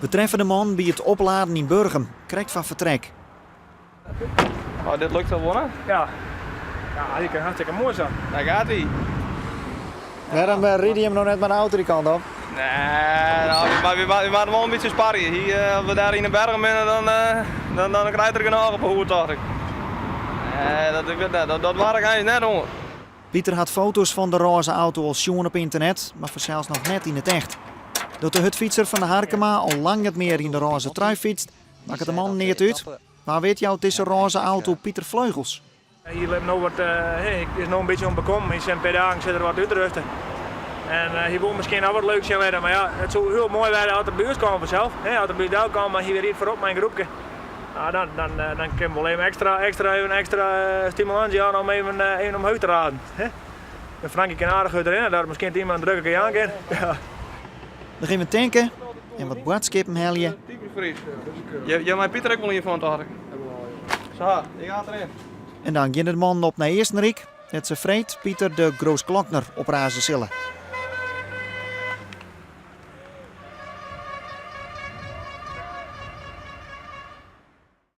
We treffe de man by it opladen yn Burgum, krekt foar fertrek. Oh, dit lukt wel, hè? Ja. Ja, die kan hartstikke mooi zo. Daar gaat hij. Wêrom ride jim no net mei de auto dy kant op? Nee, nou, we moatte wol in bytsje sparje. Hier, as we dêr yn de bergen binne, dan, dan, dan krijt er genôch op 'e hûd, tocht ik. Nee, dat, ik wit net, dat, dat doar ik eins net oan. Pieter hat foto's fan de rôze auto al sjoen op ynternet, mar fansels noch net yn it echt. Dat de hurdfytser fan de Harkema al lang net mear yn de rôze trui fytst, makket de man neat út. Wa wit jout dizze rôze auto Pieter fleugels. Hy lit no wat, hy is no in bytsje oan bekommen. Hy is in pear dagen sit er wat útrêste. En hy wol miskien noch wat leuks sjen litte, mar ja, it soe hiel moai wêze as er by ús kaam fansels. As er by ús del kaam, mar hy ried foarop mei in groepke. Nou, dan, dan, dan kin wol even ekstra, ekstra, even ekstra stimulans jaan om even, even omheech te razen. En Frankie kin aardich hurd rinne, dat miskien iemand in drukke jaan kin. Ja. Noch even tanke en wat boadskippen helje. Je mei Pieter ek wol ien fan, tocht ik. Sa, ik ga erin. En dan gean de mannen op nei Eastenryk, dêr't se freed Pieter de Großglockner opraze sille.